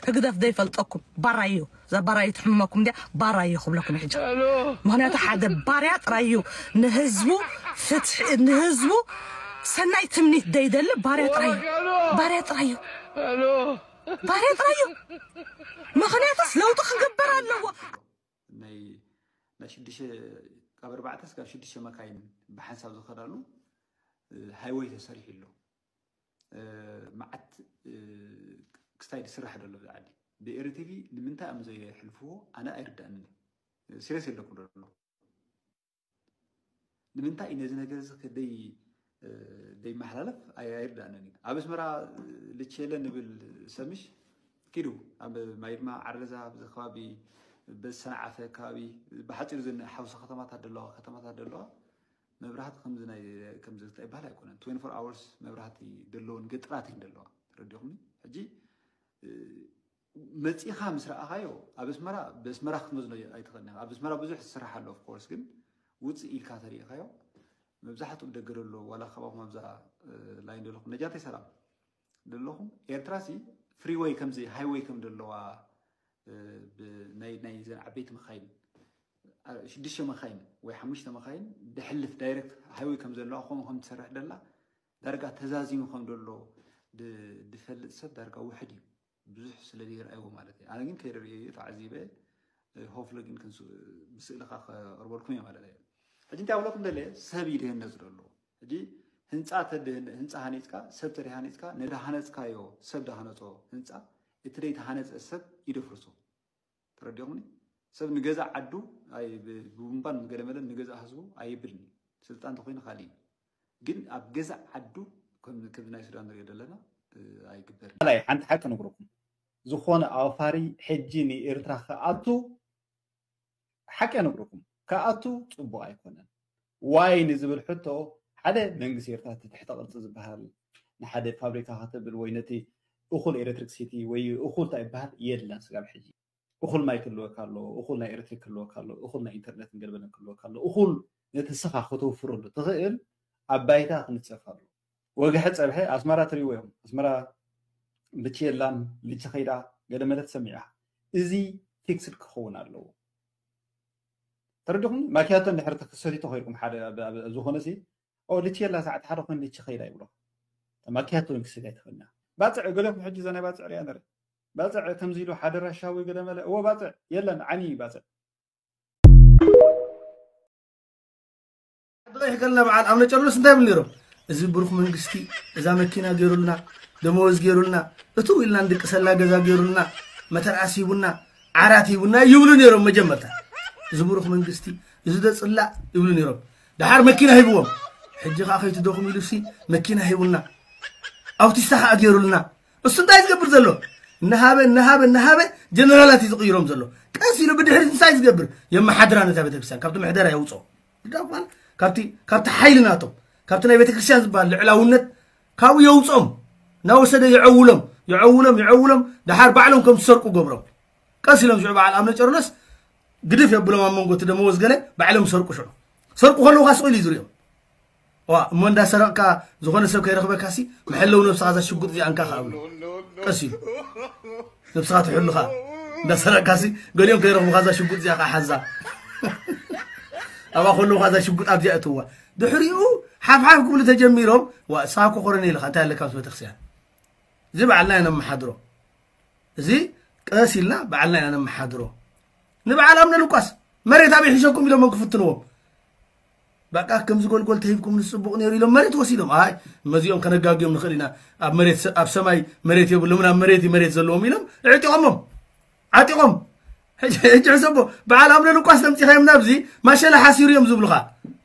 ህግደፍ ዘይፈልጠኩም ባራዩ፣ እዛ ባራዩ ትሕመኩም እንዲያ፣ ባራዩ ክብለኩም ሕጂ። ምክንያቱ ሓደ ባርያ ጥራዩ ንህዝቡ ፍትሒ፣ ንህዝቡ ሰናይ ትምኒት ደይደሊ ባርያ ጥራዩ፣ ባርያ ጥራዩ፣ ባርያ ጥራዩ። ምክንያቱስ ለውጢ ክግበር ኣለዎ። ናይ ናይ ሽዱሽተ ካብ ኣርባዕተ እስካብ ሽዱሽተ መካይን ብሓንሳብ ዝኸዳሉ ሃይወይ ተሰሪሑ ኣሎ። መዓት ክስታይ ዝስራሕ ዘሎ ኣብዚ ዓዲ ብኤሪ ቲቪ ንምንታይ እዮም ዘየሕልፍዎ? ኣነ ኣይርዳእንን። ሲሪየስ የለኩም ደሎ ንምንታይ እዩ ነዚ ነገር እዚ ክደይ ደይመሓላለፍ ኣይርዳእንን እዩ። ኣብ ኣስመራ ልቼለ ንብል ሰምሽ ኪዱ ኣብ ማይድማ ዓረዛ ኣብዚ ከባቢ በሰንዓፈ ከባቢ ብሓፂሩ ዘን ሓውሲ ከተማታት ደለዋ ከተማታት ደለዋ መብራህቲ ከምዚ ናይ ከምዚ እንታይ ይበሃል ኣይኮነን። ትዌንቲ ፎር ኣወርስ መብራህቲ ደለዎን ገጥራት እየን ደለዋ። ተረዲኹም? ሕጂ መፂኻ ምስ ረኣኻዮ ኣብ ኣስመራ ብኣስመራ ክትመዝኖ ኣይትኽእልን ኢኻ። ኣብ ኣስመራ ብዙሕ ዝስራሕ ኣሎ ኦፍኮርስ፣ ግን ውፅእ ኢልካ ተሪኢኻዮ መብዛሕትኡ ደገ ደሎ ዋላ ከባኹም ኣብዛ ላይን ደለኹም ነጃተይ ሰላም ደለኹም ኤርትራ ሲ ፍሪወይ ከምዚ ሃይወይ ከም ደለዋ ናይ ናይ ዘን ዓበይቲ መኻይን ሽዱሽተ መኻይን ወይ ሓሙሽተ መኻይን ድሕልፍ ዳይረክት ሃይወይ ከም ዘለዋ ከምኡ ከም ትሰርሕ ደላ ዳርጋ ተዛዚሙ ከም ደሎ ድፈልጥ ሰብ ዳርጋ ውሕድ እዩ። ብዙሕ ስለ ዝረኣይዎ ማለት እዩ። ኣነ ግን ከይደ ርእየ እዩ ተዓዚበ። ሆፍለ ግን ክንሱ ብስእልኻ ከቕርበልኩም እየ ማለት እዩ። ሕጂ እንታይ ኣብለኩም ደለ ሰብ ይድህነጽ ደሎ ሕጂ ህንፃ ተድህን ህንፃ ሃኒፅካ ሰብ ተደይ ሃኒፅካ ነዳሃነፅካዮ ሰብ ዳሃነፆ ህንፃ እቲ ደይተሃነፀ ሰብ ይደፍርሶ። ተረዲኹምኒ? ሰብ ንገዛ ዓዱ ብቡምባን ገለመለን ንገዛ ህዝቡ ኣይብልን። ስልጣን ተኮይኑ ካልእ እዩ። ግን ኣብ ገዛ ዓዱ ከምዚ ናይ ሱዳን ንሪኦ ዘለና ኣይግበርን። ካልኣይ ሓንቲ ሓቂ ነግረኩም ዝኾነ ኣውፋሪ ሕጂ ንኤርትራ ክኣቱ ሓቂ ነግረኩም ክኣቱ ፅቡቅ ኣይኮነን። ዋይ ንዝብል ሕቶ ሓደ መንግስቲ ኤርትራ እቲ ትሕተ ቅርፂ ዝበሃል ንሓደ ፋብሪካ ከተብል ወይ ነቲ እኹል ኤሌክትሪክሲቲ ወይ እኹል እንታይ ይበሃል የለን ስጋብ ሕጂ። እኹል ማይ ክህልወካ ኣለዎ፣ እኹል ናይ ኤሌክትሪክ ክህልወካ ኣለዎ፣ እኹል ናይ ኢንተርኔትን ገለመለን ክህልወካ ኣለዎ፣ እኹል ነቲ ንስኻ ከተውፍረሉ ትኽእል ኣብ ባይታ ክንፀፍ ኣለዎ። ወግሐ ፀብሐ ኣስመራ ትሪእዎ እዮም። ኣስመራ ብቼላን ልቺ ከይዳ ገለ መለ ትሰምዕ ኢኻ። እዚ ፊክስድ ክኸውን ኣለዎ። ተረዲኹም? ማኪያቶ እንድሕር ተክሰቲ ተኾይድኩም ሓደ ዝኾነ ሲ ኦ ልቺ የላ ሰዓት ሓደ ኮይኑ ልቺ ከይዳ ይብሎ። ማኪያቶ ክሰቲ ኣይትኽእልና። ባፅዕ ገለኹም ሕጂ ዘናይ ባፅዕ ሪያ ነረ ባፅዕ ከምዚ ኢሉ ሓደ ራሻዊ ገለ መለ እዎ ባፅዕ የለን ዓኒ እዩ ባፅዕ። ሕገልና በዓል ኣብ ነጨርሎስ እንታይ ይብል ነይሮም? እዚ ብሩኽ መንግስቲ እዛ መኪና ገይሩልና ደመወዝ ገይሩልና እትው ኢልና ንድቅሰላ ገዛ ገይሩልና መተርኣስ ሂቡና ዓራት ሂቡና ይብሉ ነይሮም። መጀመርታ እዚ ብሩኽ መንግስቲ እዚ ደፅላእ ይብሉ ነይሮም። ደሓር መኪና ሂብዎም። ሕጂ ከዓ ከይትደኹም ኢሉ ሲ መኪና ሂቡና ኣውቲስታ ከዓ ገይሩልና። እሱ እንታይ ዝገብር ዘሎ? እናሃበ እናሃበ እናሃበ ጀነራላት እዩ ዝቕይሮም ዘሎ። ቀስ ኢሉ ብድሕሪት እንታይ ዝገብር? የመሓድራ ነታ ቤተክርስትያን ካብቲ ምሕደራ የውፅኦ። ግዳ እኳን ካብቲ ካብቲ ሓይሊ ናቶም ካብቲ ናይ ቤተክርስትያን ዝበሃል ልዕላውነት ካብኡ የውፅኦም። እናወሰደ የዐውሎም የዐውሎም የዐውሎም። ደሓር ባዕሎም ከም ዝሰርቁ ገብሮም። ቀስ ኢሎም ሽዑ በዓል ኣምነ ጨርሎስ ግድፍ የብሎም ኣብ መንጎ እቲ ደመወዝ ገለ ባዕሎም ሰርቁ ሽዑ ሰርቁ ከለዉ ካስቑ ኢሉ እዩ ዝሪኦም። ዋ እሞ እንዳሰረቕካ ዝኾነ ሰብ ከይረኽበካሲ መሐለዊ ነብስኻ እዛ ሽጉጥ እዚኣ እንካ ከኣብሎ ቀስ ኢሉ ነብስኻ ትሕሉ ኸዓ እንዳሰረቕካሲ ገሊኦም ከይረኽቡኻ እዛ ሽጉጥ እዚኣ ከዓ ሓዛ ኣብኣ ከለዉኻ እዛ ሽጉጥ ኣብዚኣ እትዋ ድሕሪኡ ሓፍሓፍ ክብሉ ተጀሚሮም ዋ እሳ ኮኾረኒ ኢልኻ እንታይ ኣለካ ምስ ቤተክርስትያን እዚ በዓልና ኢና ነመሓድሮ እዚ ቀስ ኢልና በዓልና ኢና ነመሓድሮ ንበዓል ኣምነ ሉቃስ መሬት ኣበይ ሒሸኩም ኢሎሞም ክፍትንዎም በቃ ከምዚ ጎልጎል ተሂብኩም ንፅቡቅ ነይሩ ኢሎም መሬት ወሲዶም ኣይ መዚኦም ከነጋግዮም ንኽእል ኢና ኣብ መሬት ኣብ ሰማይ መሬት የብሎምን ኣብ መሬት እዩ መሬት ዘለዎም ኢሎም ዕጢቆሞም ዓጢቆም ሕጂ ሕሰቦ በዓል ኣምነ ሉቃስ ተምፂኻዮም ናብዚ ማሸላ ሓሲሩ እዮም ዝብሉኻ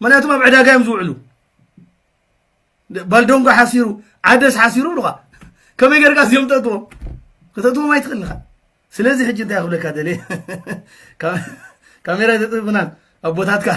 ምክንያቱም ኣብ ዕዳጋ እዮም ዝውዕሉ ባልዶንጎ ሓሲሩ ዓደስ ሓሲሩ ብሉኻ ከመይ ገርካ እዚኦም ተእትዎም ከተእትዎም ኣይትኽእል ኢኻ ስለዚ ሕጂ እንታይ ክብለካ ደልየ ካሜራ ተጥብናን ኣቦታትካ